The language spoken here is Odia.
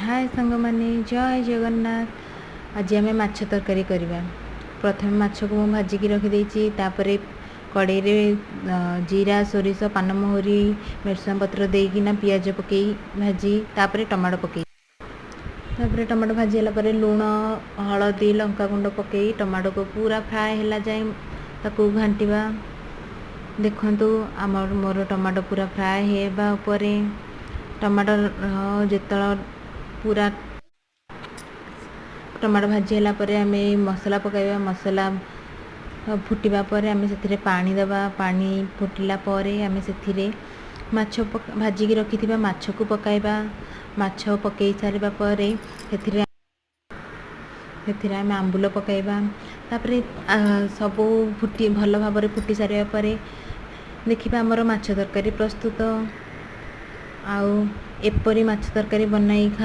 ହାଏ ସାଙ୍ଗମାନେ, ଜୟ ଜଗନ୍ନାଥ। ଆଜି ଆମେ ମାଛ ତରକାରୀ କରିବା। ପ୍ରଥମେ ମାଛକୁ ମୁଁ ଭାଜିକି ରଖିଦେଇଛି। ତାପରେ କଡ଼େଇରେ ଜିରା, ସୋରିଷ, ପାନମହୁରି, ଭେରସୁଙ୍ଗା ପତ୍ର ଦେଇକିନା ପିଆଜ ପକାଇ ଭାଜି, ତାପରେ ଟମାଟୋ ପକାଇ, ତାପରେ ଟମାଟୋ ଭାଜି ହେଲା ପରେ ଲୁଣ, ହଳଦୀ, ଲଙ୍କାଗୁଣ୍ଡ ପକାଇ ଟମାଟୋକୁ ପୁରା ଫ୍ରାଏ ହେଲା ଯାଏଁ ତାକୁ ଘାଣ୍ଟିବା। ଦେଖନ୍ତୁ, ଆମର ମୋର ଟମାଟୋ ପୁରା ଫ୍ରାଏ ହେବା ଉପରେ। ଟମାଟୋ ଯେତେବେଳେ ପୁରା ଟମାଟୋ ଭାଜି ହେଲା ପରେ ଆମେ ମସଲା ପକାଇବା। ମସଲା ଫୁଟିବା ପରେ ଆମେ ସେଥିରେ ପାଣି ଦେବା। ପାଣି ଫୁଟିଲା ପରେ ଆମେ ସେଥିରେ ମାଛ ଭାଜିକି ରଖିଥିବା ମାଛକୁ ପକାଇବା। ମାଛ ପକାଇ ସାରିବା ପରେ ସେଥିରେ ଆମେ ଆମ୍ବୁଲ ପକାଇବା। ତାପରେ ସବୁ ଫୁଟି ଭଲ ଭାବରେ ଫୁଟି ସାରିବା ପରେ ଦେଖିବା ଆମର ମାଛ ତରକାରୀ ପ୍ରସ୍ତୁତ। ଆଉ ଏପରି ମାଛ ତରକାରୀ ବନାଇ ଖା।